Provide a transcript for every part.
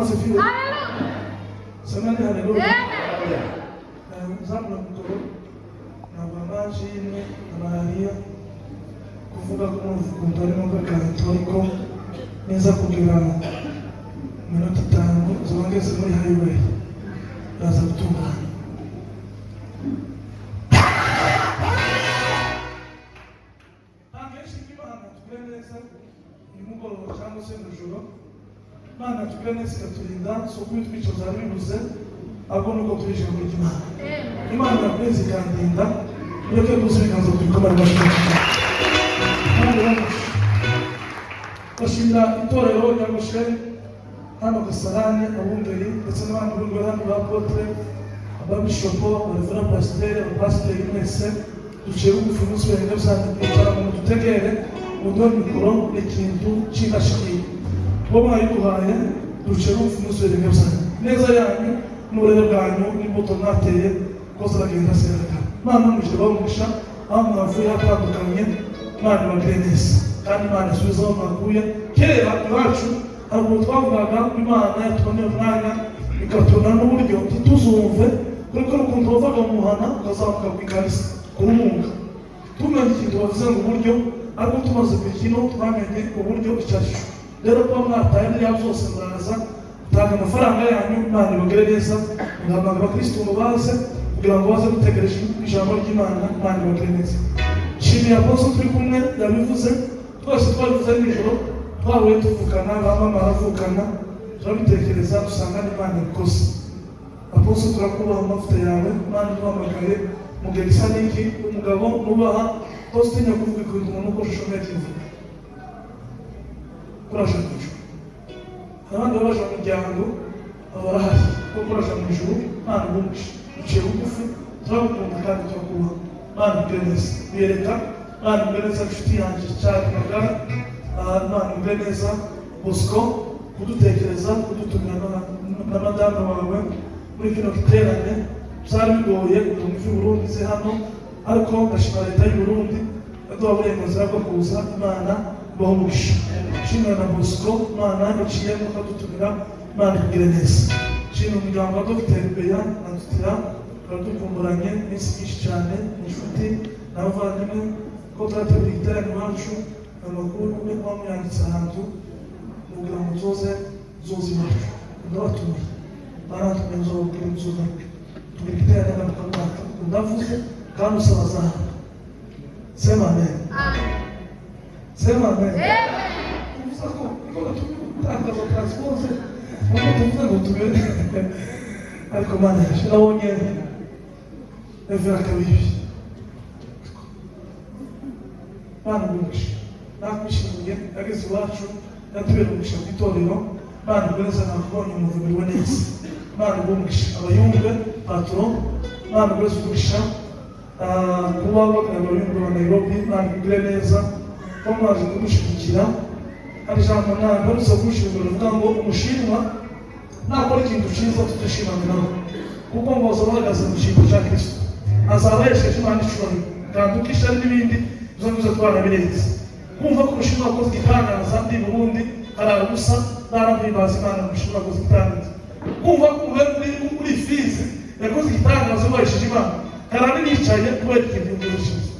Bwana asifiwe. Semeni haleluya. Zamura mukoro ntabwo amashimwe na malariya kuvuga ko umuvuduko arimo gakanto, ariko neza kugira iminota 5 zongeze muri highway baza gutungana. Ntabwo Imana tugire neza nimugoroba cyangwa se nijoro. Imana tugire neza ikaturinda, si uko ibitwica byari bibuze, ahubwo nuko turi ijambo ry'Imana. Imana yakomeza ikandinda. Mureke duze ibiganza tubikomere amashyi. Bashimira itorero rya Gosheni hano Kasarani, abungeri ndetse n'abandi bungeri hano, ba apôtre, ababishopo, abarevera, pasiteri, abapasiteri mwese. Duciye bugufi umunsi wenda bisanzwe kwicara ngo mudutegere, muduhe mikoro ni ikintu cy'indashyikirwa. Kuba mwayiduhaye, duciye bugufi umunsi wenda bisanzwe neza yanyu n'uburere bwanyu n'imbuto mwateye ko ziragenda zigaragara. Imana mujye bamugisha aho mwavuye hatandukanye. Imana ibagire neza kandi Imana isubize aho mwakuye. Kera iwacu hari ukuntu twavugaga ko Imana yatuboneye umwanya ikatubona n'uburyo ntituzumve kuri ko ukuntu wavaga mu muhana ukazamuka ku ikanisa kurubunga, tumenye ikintu bavuze ngo uburyo. Ariko tumaze ku kino twamenye uburyo icyo ari cyo. Rero kuba mwataye biriya byose muraza gutanga amafaranga yanyu, Imana ibagire neza. Mugahamagara abakirisitu ngo baze kugira ngo baze gutegereje ijambo ry'Imana. Imana ibagire neza. Nshimiye apostle turi kumwe, yabivuze, twese twabivuze nijoro, twahuye tuvukana, ba mama baravukana, turabitekereza dusanga n'Imana ibikoze. Apostle, turakubaha amavuta yawe. Imana iduhamagaye mu gihe gisa n'iki, umugabo nubaha utinya kuvuga ikintu umuntu uko social media ivuga kuraje mu ijuru. Hari abandi baba baje mu muryango, abo barahari ko kuraje mu ijuru. Imana ibumugisha. Duciye bugufi, turagukunda kandi turakubaha. Imana ibwire neza biyereka. Imana ibwire neza, inshuti yanjye cyane magara. Imana ibwire neza. Bosco, kudutekereza, kudutumira na madame wawe muri kino giterane, byari bigoye kuva mu Burundi nze hano, ariko ndashima leta y'u Burundi yaduha uburenganzira bwo kuza. Imana ibaho umugisha. Nshimira na Bosco, Imana iciyemo ikadutumira. Imana ikugire neza. Nshimira umuryango wa Dr Beya na Dutira, twari dukumburanye iminsi myinshi cyane, ni inshuti n'abavandimwe ko turategura igiterane iwacu. Amakuru umwe kuba muyanditse ahantu kugira ngo tuze zoze iwacu, ndabatumiye, barantumiye, nzobabwira nzogaruke tugira igiterane ngarukamwaka. Ndavuze kandi usaba zahabu. Sema amen. Sema amen. Tuvuze ko niko gutakaza transpose nkuko tuvuze ngo tubere, ariko Mana yaje nabonye Evera Kabibi. Mana umugisha, nakwishimiye. Yageze iwacu, yatubera umugisha ku itorero. Mana ubweza, nakubonye umuvumiriwe neza. Mana umugisha abayumbe patron. Mana ubweza umugisha kuba bagana abayumbe ba Nairobi. Mana ikugire neza ko mwaje kudushyigikira. Hari ijambo ntabwo kuwushinga rivuga ngo umushinwa nakora ikintu cyiza tutishimana nawe, kuko ngo bazaba bahagaze mu cyimbo cya Kristo, azaba yesheje Imana icyubahiro. Kandi uko ishyari n'ibindi izo ngizo twarabirenze. Kumva ko umushinwa wakoze igitangaza, ndi i Burundi harara ubusa, naramuhimbaza Imana. Umushinwa wakoze igitangaza, kumva ko muri Fizi yakoze igitangaza yubahishije Imana, karani nicaye kubera ikintu yakoze cyiza.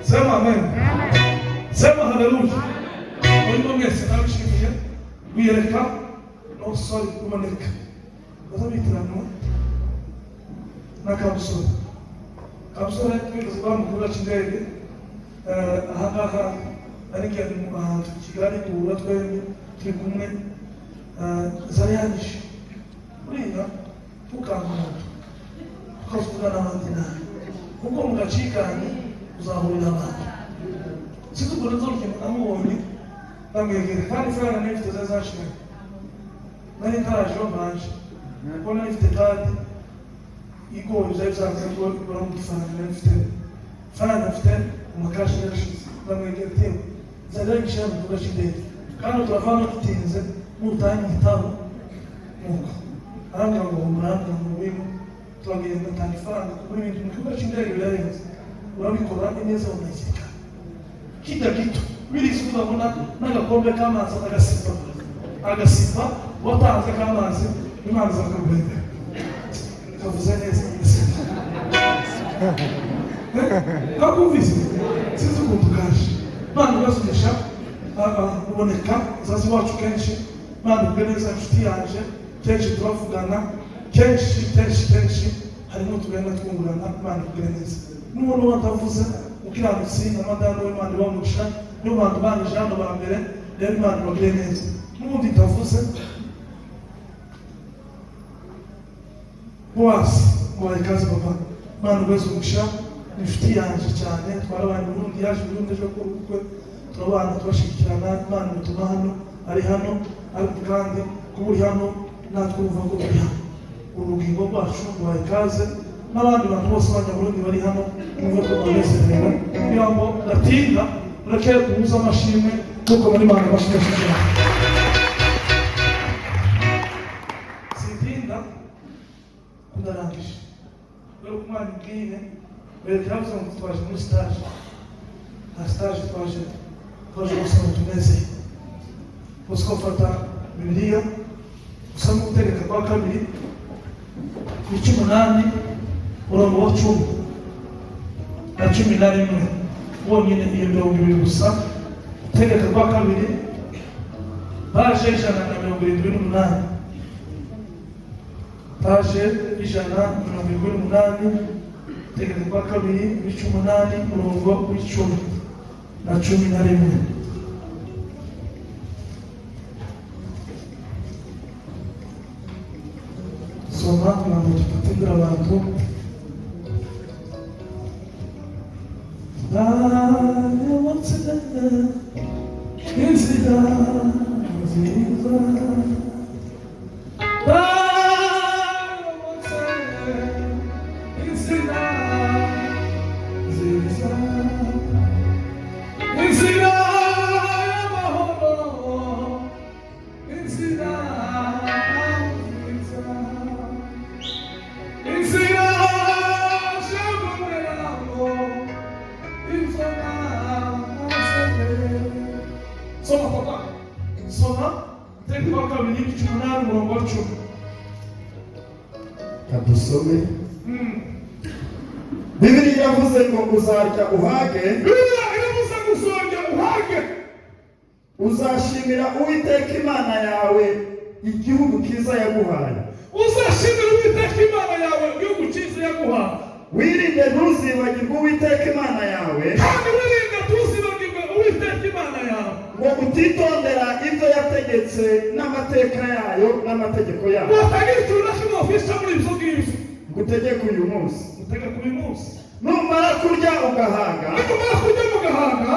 Sema amen. Sema haleluya. Urimo mwese nabishimiye. Wiyereka, no sorry, kuboneka bazabitiranwa na Kamusore. Kamusore twigeze kuba mu kibuga cy'indege ahangaha, ari ngiye ahantu i Kigali, duhura twembi turi kumwe. Zari yanyishe uriya ntukanga umuntu ukavuga n'abandi nabi, kuko mu gacikanye uzahurira abantu. Sinzi ukuntu nzorugendo namubonye, ndamwegera kandi ifaranga nari mfite zari zashiranye, nari ntaraje mbanje kuko nari mfite kadi igoye, byari byanze ko igura mu gifaranga nari mfite, ifaranga mfite mu makashi yarashize. Ndamwegera ati nzajya yishyira mu kibuga cy'indege kandi turava hano dutinze, nutanyitaho. Nuko arambwira ngo humura, arambwira ngo ngwino. Turagenda, atanga ifaranga. Kugura ibintu mu kibuga cy'indege birarenze, urabikora ineza unayizirikana kijya gito birizi, uzabona n'agakombe k'amazi agasipa agasipa. Watanze k'amazi, Imana izakaguhembera. Kavuze neza. Kakumvise, sinzi ukuntu kaje. Imana iguhe, uboneka uzazi wacu kenshi. Imana iguhe neza, inshuti yanje. Kenshi turavugana, kenshi kenshi kenshi, harimo tugenda twungurana. Imana iguhe neza. N'umuntu watavuze, umukiranutsi na madamu w'Imana ibamugisha, nibo bantu bangije hano ba mbere. Rero Imana ibagire neza. N'ubundi itavuze, Boasi, nguhaye ikaze papa. Imana iguhe umugisha, ni inshuti yanje cyane. Twarabanye i Burundi, yaje i Burundi ejo gukora ubukwe, turabana, turashyigikirana. Imana imutuma hano, ari hano. Ariko kandi kuba uri hano, natwe urumva ko turi hano, urugingo rwacu. Nguhaye ikaze n'abandi bantu bose b'Abanyaburundi bari hano, mwumve ko banezerewe. Kugira ngo datinda, mureke duhuze amashimwe, kuko muri Imana amashimwe cyane. Sintinda, ndarangije. Rero ku mwana ubwire, bereka yavuze ngo twaje muri stage. Nta stage twaje, twaje gusa ngo tunezere. Bosco, fata Bibiliya usome Gutegeka kwa Kabiri ibice 8, umurongo wa 10 na 11 wonyine, iyo mirongo ibiri gusa. Gutegeka kwa Kabiri, page 178, page 178. Gutegeka kwa Kabiri ibice 8, umurongo w'10 na 11. Soma kugira ngo tudatindira abantu. Ndayobotse inzira nziza, ndayobotse inzira nziza, inzira y'amahoro, inzira nziza, inzira y'ubumeramo, inzira. Soma papa, soma Gutegeka kwa Kabiri ibice 8, umurongo wa 10. Kadusome. Bibiliya yavuze ngo uzarya uhage, Bibiliya iravuze ngo uzongera uhage, uzashimira Uwiteka Imana yawe igihugu cyiza yaguhaye. Uzashimira Uwiteka Imana yawe igihugu cyiza yaguhaye. Wirinde ntuzibagirwe Uwiteka Imana yawe, Kandi wirinde ntuzibagirwe Uwiteka Imana yawe, ngo utitondera ibyo yategetse n'amateka yayo n'amategeko yayo watagira ikintu na kimwe wafisha muri ibyo ngibyo ngutegeke uyu munsi. Utegeka uyu munsi. Numara kurya ugahaga, Numara kurya mugahaga,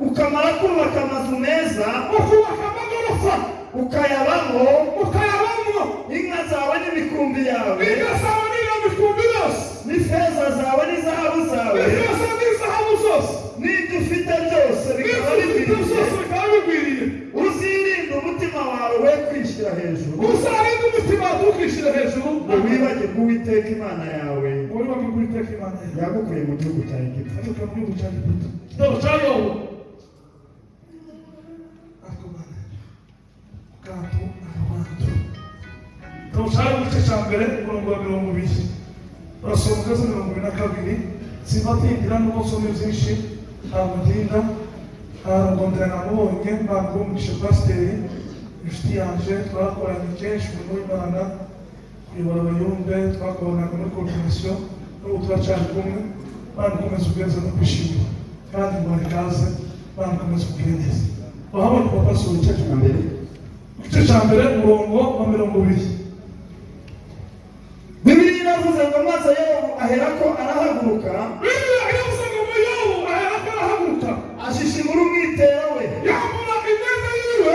ukamara kubaka amazu meza, ukubaka amagorofa, ukayabamo, ukayabamo, inka zawe n'imikumbi yawe, inka zawe n'iyo mikumbi yose, n'ifeza zawe n'izahabu zawe, n'ifeza n'izahabu zose, n'ibyo ufite byose bikaba n'ibyo ufite bigwiriye, byose bikaba bigwiriye, uzirinde umutima wawe we kwishyira hejuru, uzarinde umutima wawe ntukishyire hejuru, ngo wibagirwe Uwiteka Imana yawe, ngo wibagirwe Uwiteka Imana yawe, yagukuye mu gihugu cya Egiputa. Aturuka mu gihugu cya Egiputa. Igitabo cya Yobu. Ariko Mana, kantu abantu. Igitabo cya Yobu, igice cya mbere, umurongo wa 20, urasoma ugeze 22. Simbatindira nubwo nsoma byinshi, ntabwo ntinda. Rugondera namubonye ntabwo umugisha, pasiteri inshuti yanje, twakoranye kenshi umurimo w'Imana, kuyobora abayumbe, twakoranaga muri coordination, n'ubu turacyari kumwe. Imana ikomeze ubweza no kwishimira, kandi ngo ikaze. Imana ikomeze kubwira neza. Wahabonye papa? Sura igice cya Mbere. Igice cya mbere, umurongo wa 20. Bibiliya iravuze ngo maze Yobu aherako arahaguruka, Bibiliya iravuze ngo Yobu aherako arahaguruka, ashishimura umwitero we, yambura imyenda yiwe,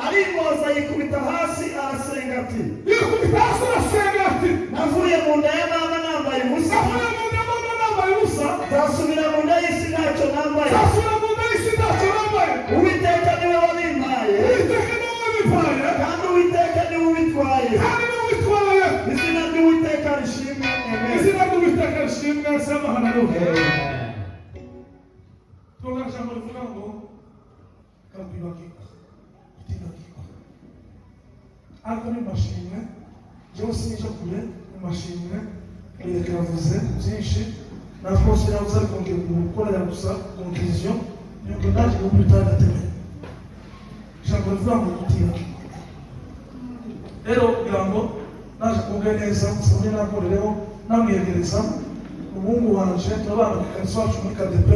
arimoza, yikubita hasi, arasenga ati: yikubita hasi, arasenga ati: "Navuye mu nda ya mama nambaye ubusa, "Navuye mu nda ya mama nambaye ubusa, nzasubira mu nda y'isi ntacyo nambaye. Nzasubira mu nda y'isi ntacyo nambaye. Uwiteka niwe wabimpaye, Uwiteka niwe wabimpaye, kandi Uwiteka niwe ubitwaye. kandi niwe ubitwaye. Izina ry'Uwiteka rishimwe. Amen." Izina ry'Uwiteka rishimwe." Sema haleluya. Tuvuga ijambo rivuga ngo kakwibagirwa, kutibagirwa. Ni mu mashimwe, jewe sinja kure mu mashimwe. Yereka yavuze byinshi na rwose yavuze, ariko ngiye gukorera gusa conclusion yuko naje mu bitagatewe. Ijambo rivuga ngo gutira rero kugira ngo naje kumve neza, nsabye nakorereho namwiyegereza umuhungu wanje, turabana ku kanisa wacu muri kadepe.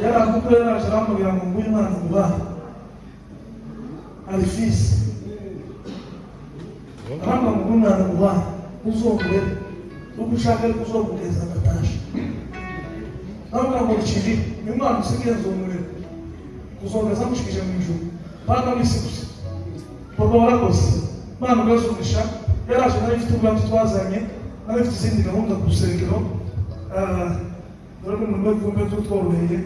Yari kuko yaraje arambwira ngo nguyu mwana nguhaye alifisi, arambwira ngo nguyu mwana nguhaye uzongere uko ushaka, ariko uzomugeza ndatashe. Ndamubwira ngo rukiri uyu mwana usigaye nzomurera kuzongeza mushikije mu ijuru, bana mw'isi gusa. Papa, warakoze, Imana ugasumisha. Yaraje nari mfite ubwato twazanye, nari mfite izindi gahunda ku rusengero. Dore ko umurimo w'ivumbi tutworoheye,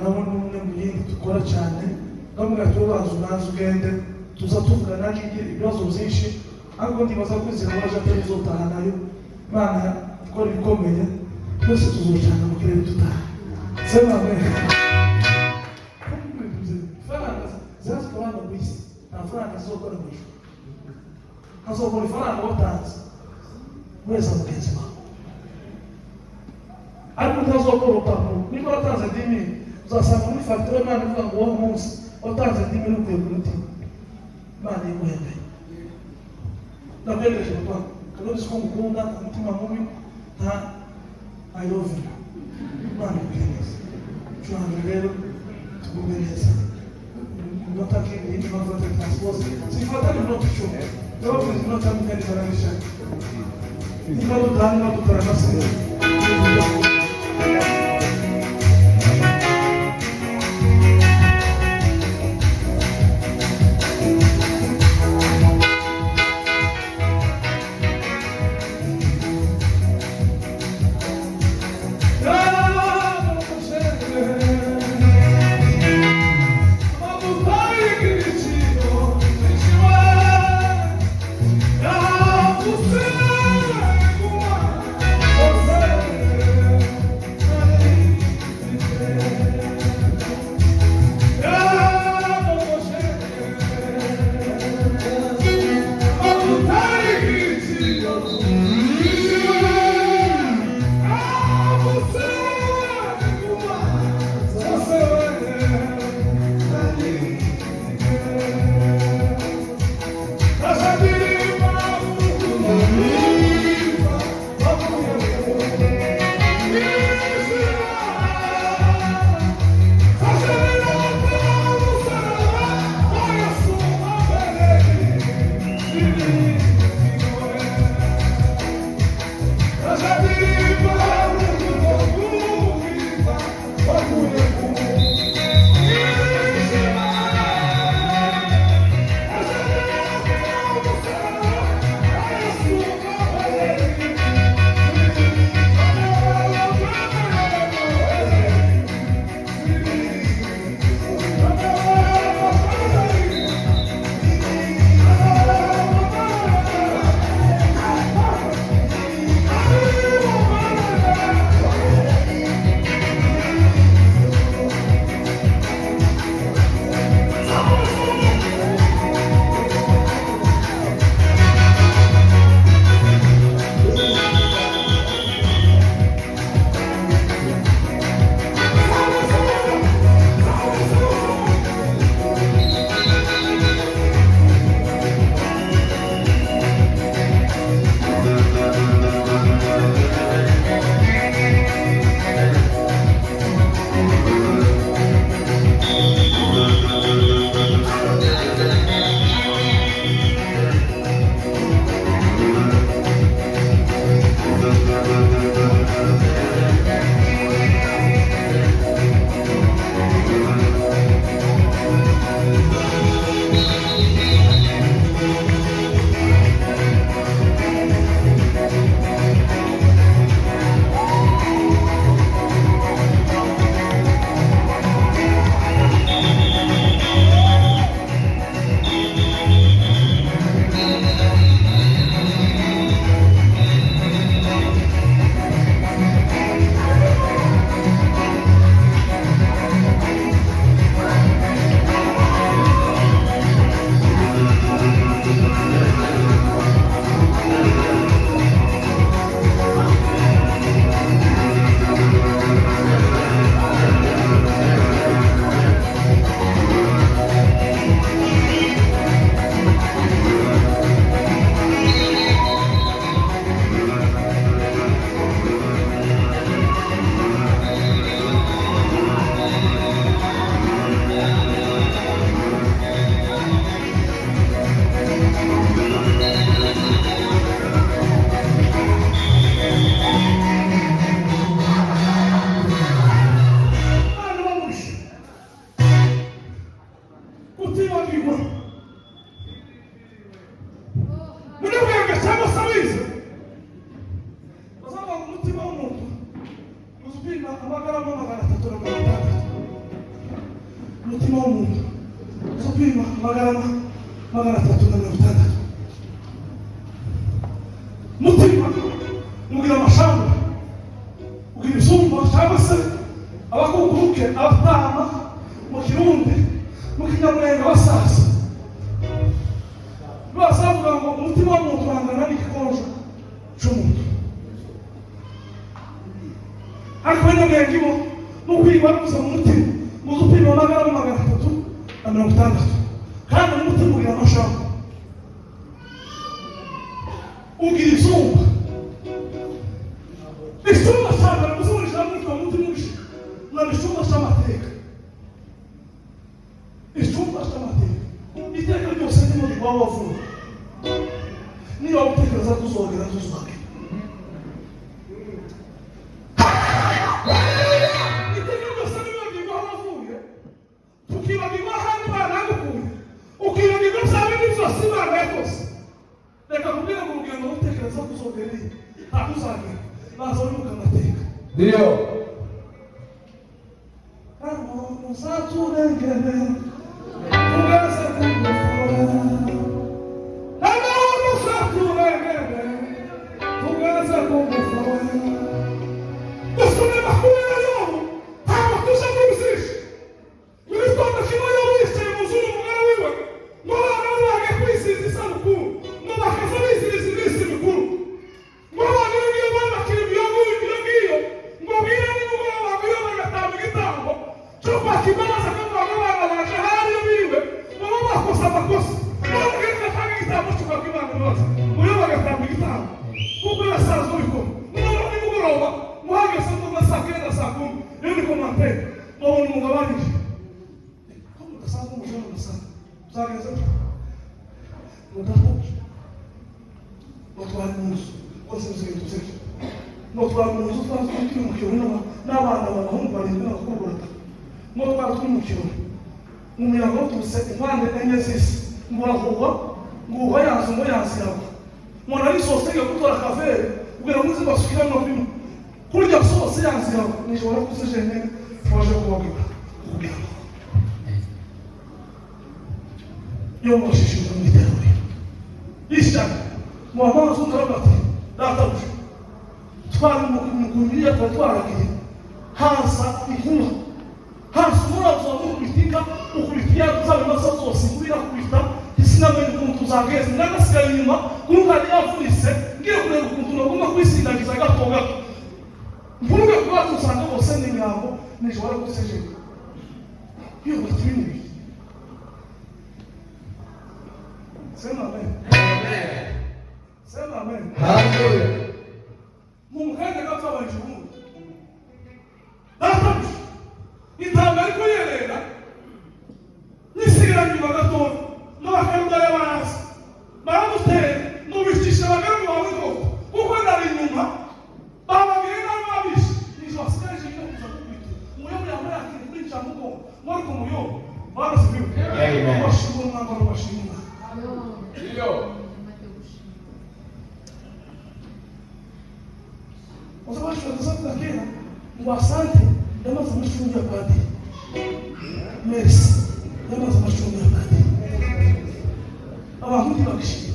nawe ni umwe mu yindi dukora cyane. Ndamubwira ati ubanza ubanza ugende, tuza tuvugana ibibazo byinshi, ariko ndibaza ko inzira waje atari uzotaha nayo. Imana ikora ibikomeye, twese tuzocana mu kirere dutaha. Sema amen. Ifaranga zazikora hano ku isi, nta faranga zizokora mu ijuru. Hazokora ifaranga watanze wese mugenzi wawe, ariko utazokora urupapuro. Niba watanze 10,000, uzasanga muri fagitire Imana ivuga ngo uwo munsi watanze 10,000 ukuye ku mutima, Imana iguhembeye. Ndakwegereje papa, karuzi ko ngukunda, nta mutima mubi, nta. I love you. Imana ikugire neza. Curanga rero tugubwe neza. Iminota nk'ibiri niba mfata transport, sifata iminota 10, ndababwira iminota mike nibarabisha. Niba dutaha, niba dutaha se. Wese abizi bazavuga ngo umutima w'umuntu uzupima amagarama 360. Umutima w'umuntu uzupima amagarama 360. Mutima ugira amashamba, ugira ibyumba, cyangwa se abakukuruke, abatama mu Kirundi, mu Kinyamurenge abasaza basavuga ngo umutima w'umuntu urangana n'igikonjo cy'umuntu. Ariko abanyamurenge bo mu kwiga bavuze mu mutima muzi upima amagarama 360, kandi umutima ugira amashamba, ugira izuba. Icyumba cya mbere muzunjira muri uwo mutima uje ni icyumba cy'amateka. Icyumba cy'amateka, iteka ryose ni muri waba wavuye, niba utekereza ko uzogera, tuzagera. Iteka ryose nibagirwa aho wavuye, tukibagirwa ahandi Imana yagukuye, ukibagirwa bya bindi byose Imana yakoze. Reka kubwira ngo urugendo utekereza ko uzogera iriya ntabwo uzagera, baza wibuka amateka. Ndio. Uzaturengere tugeze ku gufora, uzaturengere tugeze ku gufora. Gusoma amakuru ya Yobu ntabwo tuja muri byinshi. Mu gitondo kimwe Yobu yicaye mu nzu n'umugore wiwe, ngo abana be bagiye kwizihiza isabukuru, ngo bakaza bizihiza iminsi mikuru, ngo abana be ngiyo babakira iyo ngiyo ngiyo, ngo bwire nimugoroba ngo iyo bagatamba igitambo cyo kwaka imbabazi, akavuga ngo abana baje hariyo biwe baba bakoze amakosa, none gatanga igitambo cyo kwaka Imana imbabazi, ngo iyo bagatamba igitambo kuko yasanzwe abikora. Noneho nimugoroba muhageze ngo saa 9 saa 10, iyo ni komantere, babona umugabo arije ko mudasanzwe umujura mudasanzwe byageze ngo databuja, ngo twari mu nzu rwose ibintu byinshi, ngo twari mu nzu twari turi mu kirori n'abana b'abahungu barindwi n'abakobwa batatu, ngo twari turi mu kirori, mu muyaga uturutse impande enye z'isi, ngo urahuha, ngo uhuha yanzu, ngo yanzu iragwa, ngo nari sose yo gutora akavere kugira ngo nze basukiremo bimwe kurya sose yanzu iragwa, nijoro kuze jenyine waje kubabwira kugira ngo yo mushishije mu iterambere ishyaka mu amazi utaravuga ati databuja, twari mu kunyiriya twari twaragiye, haza inkuba, haza umurabyo ukubita ukubita iya z'abimasa zose, inkuba irakubita, sinamenye ukuntu tuzageze, nagasigaye inyuma kuko yari yavunitse, ngiye kureba ukuntu nagomba kwisindagiza gato gato mvuruge kuba dusanga bose n'imirambo nijoro guseje iyo bati ibindi. Sema amen. Sema amen. Haleluya. Mu kanya gato abaje ubundi databuja intama ariko yerera nisigara nyuma gatoya n'abakarugara baraza baramutera, ngo bicisha abagaragu bawe inkota kuko nari inyuma, bababwiye nabi babishe, nijoro hasigaye ijoro kuza kukwita umuyobo yambaye akiri kwinjira mu bwonko mwari ku muyobo barasibiwe. Amen. Bashima umwambaro, bashima. Ndio. Uzabashoboza kera ngo asante yamaze amashuri ya padiri, merci yamaze amashuri ya padiri, abantu ntibabishima.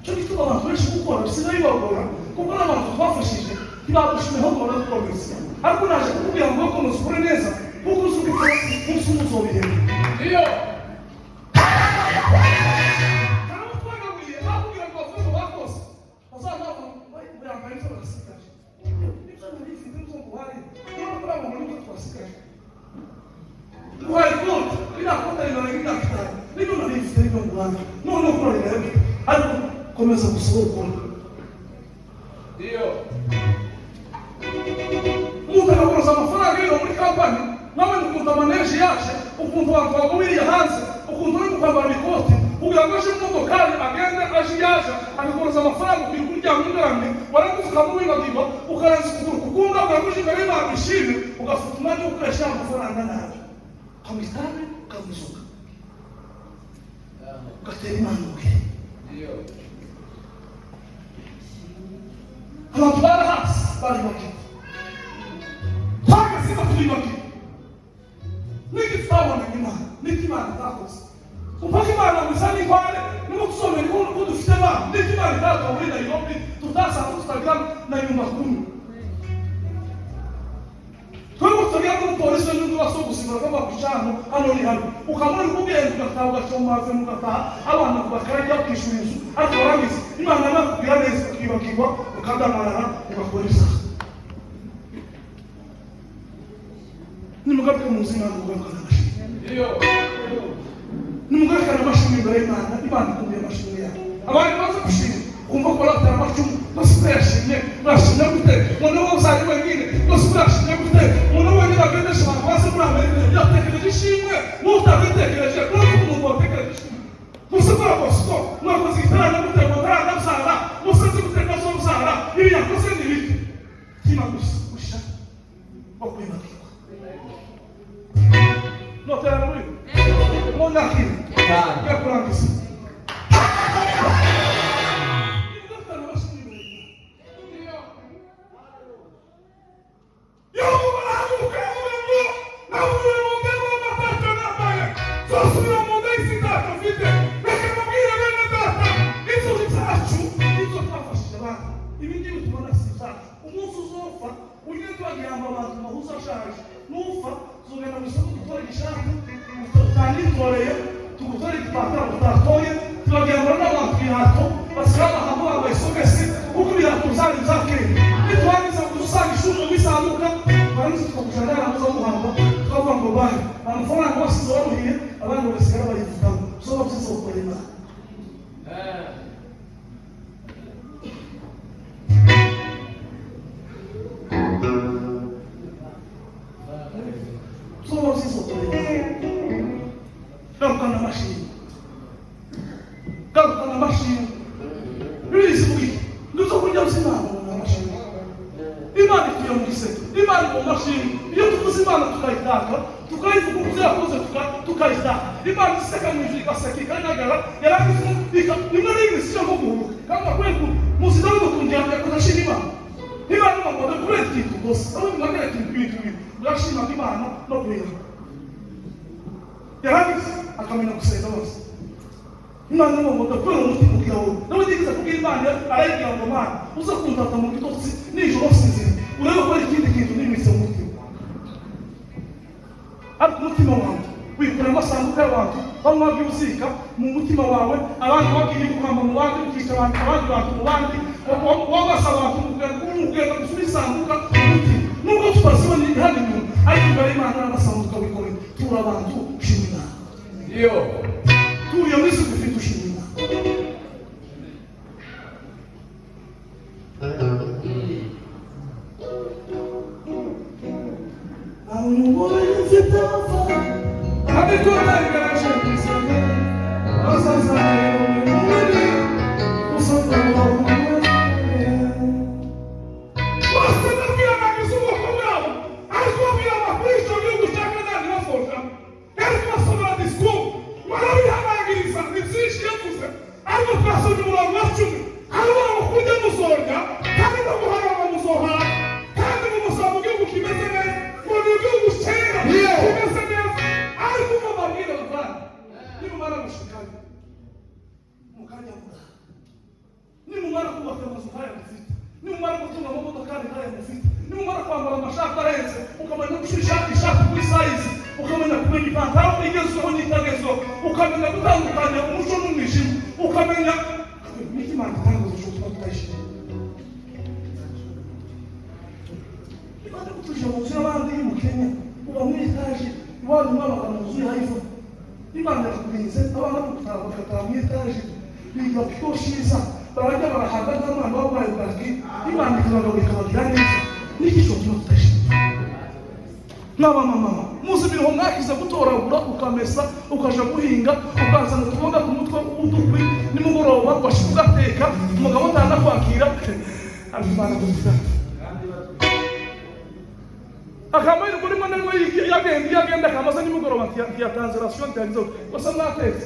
Cyo gituma abantu benshi gukora bisigaye bibagora, kuko n'abantu twafashije ntibagushima, ahubwo barakubabaza. Ariko naje kukubwira ngo komeza ukore neza, kuko uzi uko umunsi umwe uzobihemba. Ndio. Hari abo twagaburiye bakubwira ngo bavuge ngo bakoze, bazaba yambaye ibyo barasigaje, ibyo nari mfite ibyo nguhaye, niba kuri abo bantu ibyo twasigaje nguhaye ikote, iriya kote rimara imyaka 5, nibyo nari mfite nibyo nguhaye, none ukora rirebe, ariko komeza gusa wowe ukora. Ndio. Umuntu akaguruza amafaranga yiwe muri kampani, nawe ukuntu amaneje yaje, ukuntu abantu bagumiriye hanze, ukuntu uri kwambara ikoti kugira ngo aje mu modokari agende aje yaje akaguruza amafaranga, ukwiye kuryama ugaramye, warangiza ukamwibagirwa, ukarangiza ukuguru kukunda kugira ngo uje imbere y'Imana ishime, ugafata umwanya wo gukoresha ya mafaranga nabi, ukanywa itabi, ukanywa inzoga, ugatera Imana ubwe. Ndio. Baribagiwe, twageze turibagiwe n'iki tutabonanye Imana, n'iki Imana itakoze. Upaka Imana gusa n'inkware nubwo tuzomera ko dufite abana, n'iki Imana itaduha muri Nairobi tutasanzwe tutagira na nyumba kumi. Twebwe tutagira n'umupolisi n'undi wese gusimbura ko bakucana hano ni hano, ukamubona ugenda ugataha, ugacoma mugataha, abana bakarya, ukishyura inzu, ariko warangiza Imana nakubwira neza ukibagirwa, ukadamarara, ugakora isaha. Nimugaruke mu nzu y'Imana, mugarukane amashimwe. Ndio. Nimugarukane amashimwe imbere y'Imana. Imana ikumbuye amashimwe yawe. Abandi baza gushima, kumva ko baratera amacumu bose, utayashimye urashimye gute? Umuntu wowe uzajya wenyine bose, urashimye gute? Umuntu wenyine agendesha abantu baze muri Amerika yatekereje ishimwe, wowe utabitekereje. Urabona umuntu watekereje ishimwe gusa kubera Bosco mwakoze igiterane gute ngo ntaranabyara, musenze gute ntazobyara? Ibi yakoze ni ibiki? Tima gusa gusha wo kwibagirwa noterana muri munakire yakurangiza. Yobu barahaguruka, yavuga ngo navuye mu nda y'mama ntacyo nambaye, nzosubira mu nda y'isi ntacyo mfite. Reka mbabwire bene data, Ibyo byacu, ibyo twafashije abandi, ibi ngibi tubona si ibyacu. Umunsi uzopfa ugende wagira ngo abantu mahuza ashaje, nufa tuzogenda mu isoko dutore igishati utanitoreye, tugutore igipantaro utatoye, tubagira ngo n'abantu ibirato basigaye bahamba bambaye isogesi, kuko ibirato byari ibya kera. Niturangiza usanga ishuri mu isanduka, barangiza tukakujana ahantu uza guhamba, tukavuga ngo bahe amafaranga wasize waruhiye, abandi bagasigara bayivugaho. Uzoba byiza gukora Imana. Tuzoba byiza gukora Imana. Garukana amashimwe, garukana amashimwe. Bibiliya ivuga iki? Ngo kurya by'Imana ni amashimwe. Imana ituye mu giseke, Imana mu mashimwe. Iyo tuvuze Imana tukayitaka, tukayivuga ibyo yakoze, tukayitaka, Imana iseka mu ijuru, igaseka, ikanagara, yarangiza rimwe na rimwe sicyo nko guhubuka kandi akwiye muzida n'ukungira yakoze ashima Imana. Imana ngo kubera ikintu gusa aho mwagera ikintu ibintu bibiri, urashima Imana no kurira, yarangiza akamenya gusenga bose. Imana ni ngo kubera umutima ugira wowe nawe nigeze kubwira Imana, arayibwira ngo Mana uze kuntata mu bitotsi nijoro sinzira, urebe ko hari ikindi kintu n'imitsi mu mutima. Ariko umutima wawe wikorera amasanduku y'abantu, bamwe bagiye uzika mu mutima wawe, abandi bagiye guhamba mu bandi, ukica abantu, abandi bantu mu bandi, wabasa abantu ugenda gusura isanduka mu mutima, nubwo tutazibona hano inyuma, ariko imbere y'Imana n'amasanduka wikorera. Tura abantu, ushima Imana. Ndio. Turiye muri isi dufite, ushima Imana. Bose ndabwira ubwoko bwabo, ariko babwira amakuru y'icyo gihugu cya Kanani basohokamo, yari kubasomera disikuru barabihanangiriza. Ni byinshi yavuze, ariko twasomye umurongo wa 10, aravuga ngo kurya muzorya kandi no guharaba muzohara, kandi ngo muzaba mu gihugu kimeze neza, ngo ni igihugu cyera kimeze neza. Ariko uko babwira bavana, Nimumara gushikayo mukanyamura, nimumara kubaka amazu nk'aya mufite, nimumara gutunga amamodokari nk'aya mufite, nimumara kwambara amashati arenze, ukamenya gushyira ishati kuri size, ukamenya kumenya ipantaro igezweho n'itagezweho, ukamenya gutandukanya umuco n'umwijima, ukamenya n'icyo Imana itangaza, ushobora kuba tutayishima. Imana gutuje mu nzu y'abandi iri mu Kenya, uba muri etaje, iwanyu mwabaga mu nzu ya ivo. Imana yakurinze abana gutaha bagataha mu etaje, biga ku kigo cyiza, barajya barahaga, nta mwana warwaye bwaki. Imana ikabagaburira, ikabagira neza. N'iki cyo tuba tutayishima? N'abamama muzi ibintu mwakize gutoragura, ukamesa, ukaja guhinga, ukazana utuboga ku mutwe w'udukwi, nimugoroba washika ugateka, umugabo atanakwakira. Ariko Imana kugira akamahirwe, rimwe na rimwe yagenda, iyo agenda akamaze nimugoroba ntiyatanze ration, ntiyagize gusa mwatetse.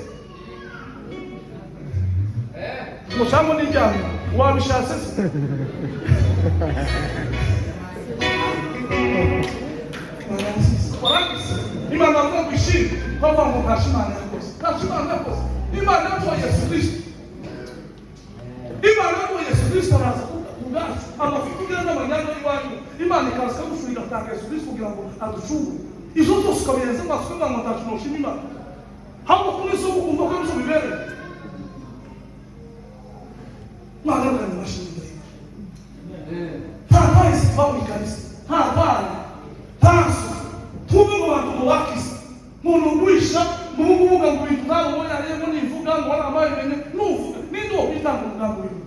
Ngo cyangwa niryamye wabishatse se? Warangiza Imana avuga ngo ishimwe, bavuga ngo ntacyo Imana yakoze, ntacyo Imana yakoze. Imana yaduha Yesu Kristo, Imana yaduha Yesu Kristo, araza ku bwacu amafuti ugira n'amanyanga y'iwanyu, Imana ikaza ikagushura igatanga Yesu Kristo kugira ngo aducungure. Izo zose ukabirenza amaso ukavuga ngo ntacyo noshima Imana, ahubwo kumwe isoko ukumva ko aribyo bibereye. Mwagarukanye amashimwe imbere y'Imana. Nta ntare ziva mu ikanisa, nta ntare, nta nzu tuve mu bantu ngo bakize umuntu ugurisha ngo ubu ngubu ngo ibintu ntabwo ubonye ariko nivuga ngo warabaye umenye nuvuga ninde wo kwitanga umugambi w'Imana?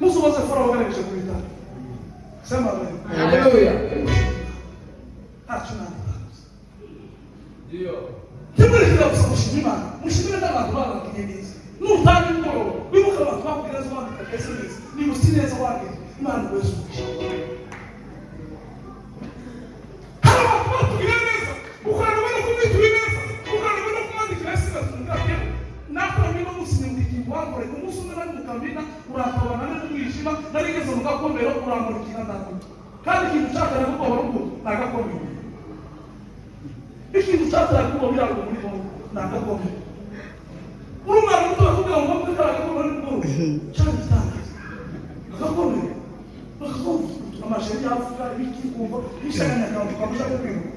Muzubaze Farawo wagerageje kubitanga. Sema amen. Haleluya. Ntacyo Imana itakoze. Ndio. Ntimurekere gusa mushima Imana, mushimire n'abantu babagiriye neza. Nutanga nimugoroba wibuke abantu bakubwira neza, wandika SMS niba usi neza wandika, Imana iguheze umugisha. Hari abantu batugiriye neza, ukananirwa no kumwitura neza, ukananirwa no kumwandikira SMS umubwira nakoranye no gusinyira ikintu wankoreye umunsi umwe nari mu kamina, uratabana nari mu mwijima, nari ngeze mu gakomero uramurikira ndamurika. Kandi ikintu cyataraga ubwoba rugo ni agakomero, ikintu cyataraga ubwoba birago muri kongo ni agakomero. Uri umwana muto bakubwira ngo muri kariya gakomero ni mugoroba cyari gitangaza agakomero, bakakumva amajeri yavuga ibiki, kumva ishanganya akantu kamushaka kwiruka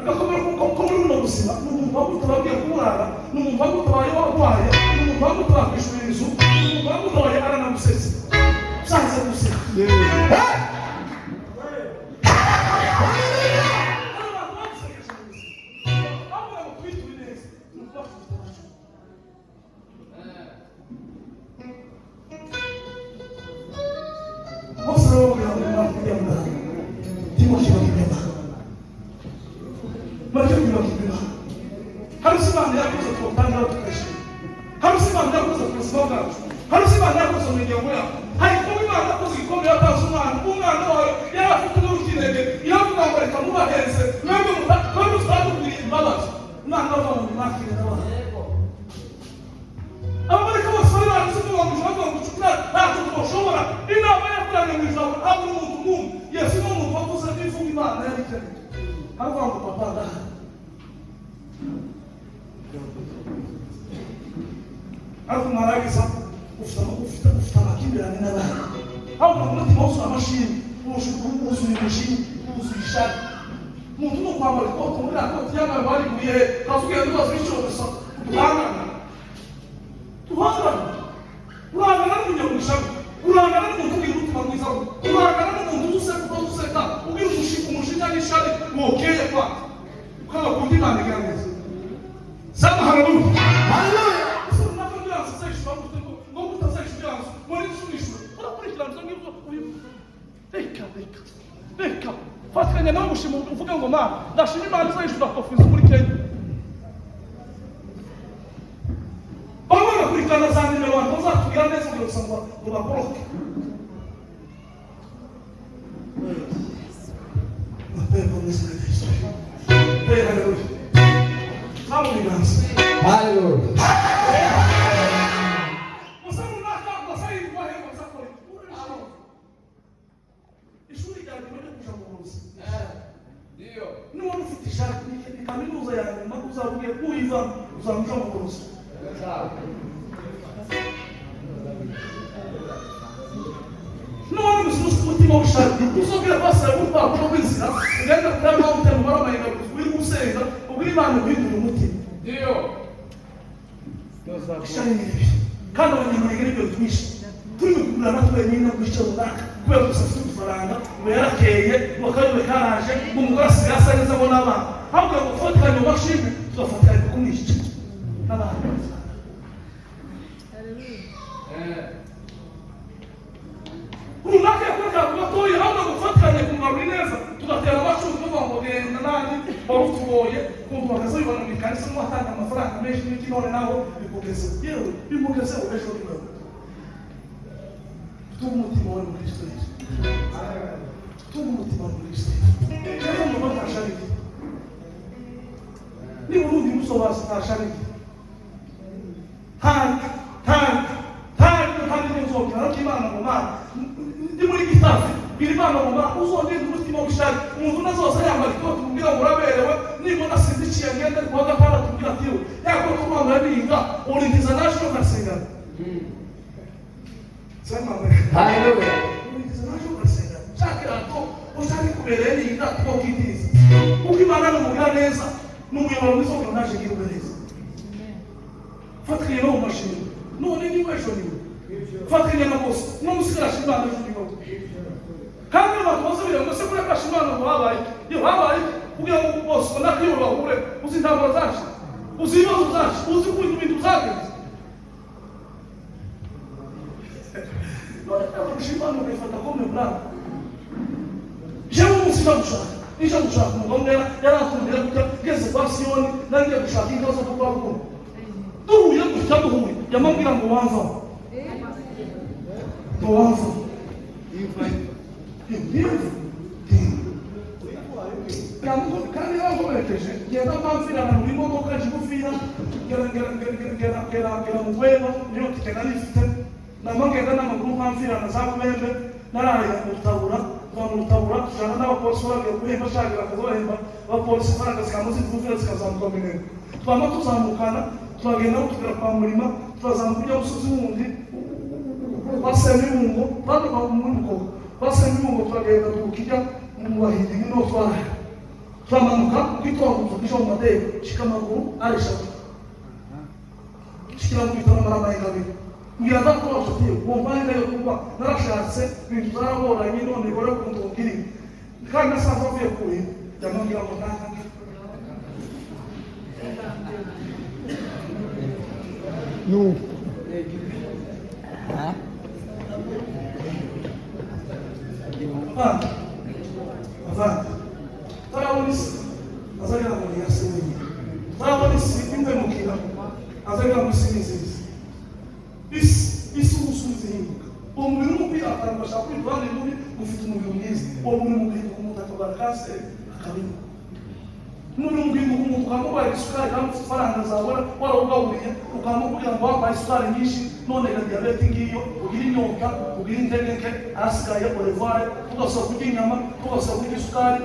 agakomero ko muri buno buzima. Ni umuntu wagutabaye kurara, ni umuntu wagutabaye warwaye, ni umuntu wagutabaye kwishyura inzu, ni umuntu wagutabaye aranagusetsa usanze guseka. Hari abantu bagusekeje mu buzima, bavuga ngo twiture neza, ni ukubakubita amacumu. Bose rero babwira ngo mwakujya muganga ntimukibagirwe Imana, mureke kwibagirwa Imana. Hari icyo Imana yakoze tubatangaho tukayishima, hari icyo Imana yakoze ku buzima bwacu, hari icyo Imana yakoze mu miryango yacu, hari kuba Imana yakoze igikombe yatanze umwana, umwana wayo yari afite n'urukintege, iravuga ngo reka mubaheze mwebwe mwebwe mutadugiriye imbabazi. Imana iravuga ngo mwakire n'abana. Abamarayika bose bari bagize ubwoba mu ijuru, bavuga ngo nshuti ntacyo twashobora. Inama yakoranye mu ijuru habura umuntu n'umwe. Yesu ni umuntu wavuze n'ivuga Imana yari ikeneye, aravuga ngo papa ndahari. Ariko mwarangiza ufite amakimbirane n'abandi, ahubwo umutima wuzuye amashimwe, wuzuye umujinya, wuzuye ishari. Umuntu ni ukwambara ikoti muri iriya koti yambaye bariguye kavuga ngo ibiciro gusa. Duhangana, duhangana, urangana n'umunyamugisha, urangana n'umuntu ugira umutima mwiza, urangana n'umuntu uzi useka utazuseka, ugira umujinya n'ishari wokeye kwaka ukaba kundi Imana igira neza. Sema haleluya. Haleluya. Ese runaka ngira ngo uzayishyura gute ngo utazayishyura nzu muri inzu nishyura urakurikirana ibyo ngibyo reka reka reka fatikanya nawe gushima uvuge ngo Mana ndashima Imana izayishyura kofi inzu muri Kenya. Bamwe bagakurikirana za nimero abantu bazatubwira neza kugira gusa ngo bagoroke. Mapepo mu izina rya Yesu. Hey, haleluya. Zamura ibiganza. Haleluya. Gusa runaka gusa yirwa he gusa akora iki? Urishima. Ishuri rya nyuma ryo kuja mu buzi. Ndio. Niba ufite ishati ni kaminuza ya nyuma uzavuge uyivamo uzamuja mu buzi. Sawa. Nubona gusa ufite umutima w'ishati uzubwira pastor urupapuro rw'inzira ugenda kuri mountain ubara amahinga uri gusenga ubwira Imana guhindura umutima. Ndio. Ishari ni ribi kandi abanyamurenge nibyo bitwishe turi kugurana twenyine ku gice runaka kubera gusa afite udufaranga ngo yarakeye ngo akayube karaje ngo umugore asigaye asa neza ngo n'abana, ahubwo ngo gufatikanya mu mashini tugafatikanya kumwica n'abana. Runaka yakoreka ku gatoya, ahubwo gufatikanya kugarura ineza tugatera amacumu tuvuga ngo genda nani warutuboye kumva bakazabibona mu ikanisa ngo atanga amafaranga menshi n'iki none nawe bikugezeho, yewe bimugezeho ejo ni wewe. Tutunge umutima wawe muri Kristo Yesu, tutunge umutima wawe muri Kristo Yesu. Rero umuntu ntasharike niba urundi musobazi ntasharike ntabwo. Bwira Imana ngo Mana uzongere umutima w'ishari. Umuntu nazoza yambara ikoti umubwira ngo uraberewe, nibona sinziciye ngende kuwa gatandatu ubwira ati we yakoti umwambara niga urindiza naje ugasengana. Sema amen. Haleluya. Urindiza naje ugasengana. Shaka irato ushaka kubereye niga twokitiza. Kuko Imana ni umugiraneza, ni umuyoboro mwiza wo naje ngira neza. Fatikanya no mu mashini. None niba ejo niwe. Fatikanya na bose. N'umusigara ashimana ejo niwe. Kandi abantu bose bigira ngo se kuriya kashimana ngo habaye iki? Iyo habaye iki? Kugira ngo bose ubona ko iyo bahure uzi intambara zacu, uzi ibibazo zacu, uzi uko ibintu byagenze. None kurusha Imana ukayifata comme blague. Jewe umunsi nja gushaka, nija gushaka umugabo umwe yarankundira gutya, ngeze kwa Siyoni, nangiye gushaka inka zo kwa Rukundo. Duhuye gutya duhuye, yamambwira ngo wamvaho. Ngo wamvaho. Kandi yarankomerekeje ngenda mpamvirana mu imodoka jigufiya ngera mu Rwema, niyo tike nari mfite, nama ngenda n'amaguru mpamvirana za Rubembe, naraye mu Rutabura, kuva mu Rutabura tujana n'abapolisi baragiye guhemba shagira akazi bahemba abapolisi ifaranga zikaba zivuvira zikazamuka Minembwe. Twama tuzamukana turagenda tugera kwa Murima, turazamuka ujya musozi wundi kwa Semibungo, twaduka muri Mukoka kwa Semibungo turagenda tukijya mu Bahindi niho twari. Turamanuka mu gitondo tuja mu Madego, shika amaguru ari eshatu, shikira mu bitaro maramaye abiri. Mbwira data wacu ati uwo mpanga yo kuba narashatse ibintu byaragoranye none gore kuntu ngiri kandi nasanze avuye kuye yamubwira ngo ntange. Avandi, avandi, tarabona isi azagira ngo ni iyase wenyine, tarabona isi imwemukira azagira ngo isi ni nziza. Isi ubusubiza ihinduka. Uwo mubiri w'umupira abantu bashaka kwitwa ni mubi, ufite umubiri mwiza. Uwo mubiri muhinduka umuntu akarwara kanseri akabinywa. Umubiri muhinduka umuntu ukamurwara isukari kandi ufite ifaranga zawe warawugaburiye, ukamubwira ngo wambaye isukari nyinshi none ga diyabete ngiyo, ugire inyota, ugire intege nke, ahasigaye orevare, tugasaba kurya inyama, tugasaba kurya isukari,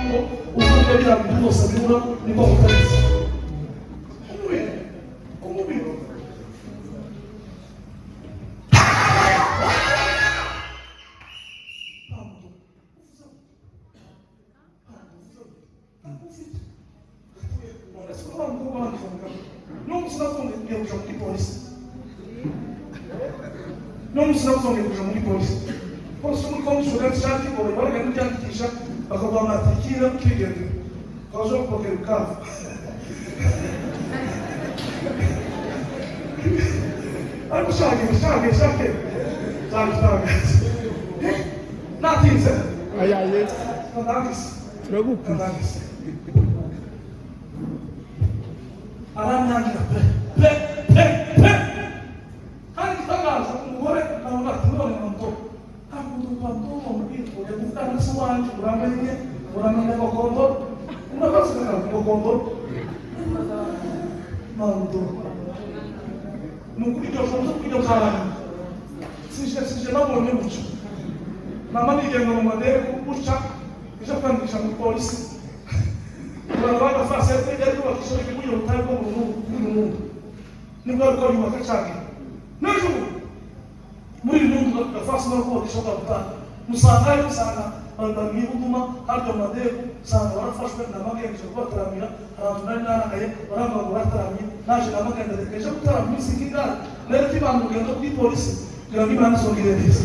ngo uvuge biriya bintu byose bibura niko mutabizi. Umubiri, umubiri. N'umunsi kuja muri polisi. Polisi muri kongo ushobora gushaka ngo baragenda kubyandikisha bakaguha matrikire ukigendera ukaza gupokera ukavu. Ariko ushake ushake ushake nzabitangaza. Natinze Ayaye, ndangize turagukunda. ndangize. Aranyangira pe pe pe pe. Kandi igitangaza umugore nawe ati none ngo ntabwo upandomo mubwira ujya kuvugana na se wanjye uramenye uramenya gakondo unabaza gakondo mando ni ukuri iryo joro kuri iryo karani sije nabonye gutyo mama nigenga mu madego gutya ije kwandikisha muri polisi urabona fasi yari yubakisha ikibuye rutari rwo mu Runundo nibwo ariko yubaka cyane n'ejo muri Runundo gafasi no kubakisha kwa rutari musanga musanga abantu babwiye gutuma harya mu madego usanga barafashwe namagenje kubataramira abantu nari narakaye barambwira ngo barataramye naje namagenda reka ejo gutarama iminsi nk'ingana nari kibanda urugendo kuri polisi kugira ngo Imana izongere neza.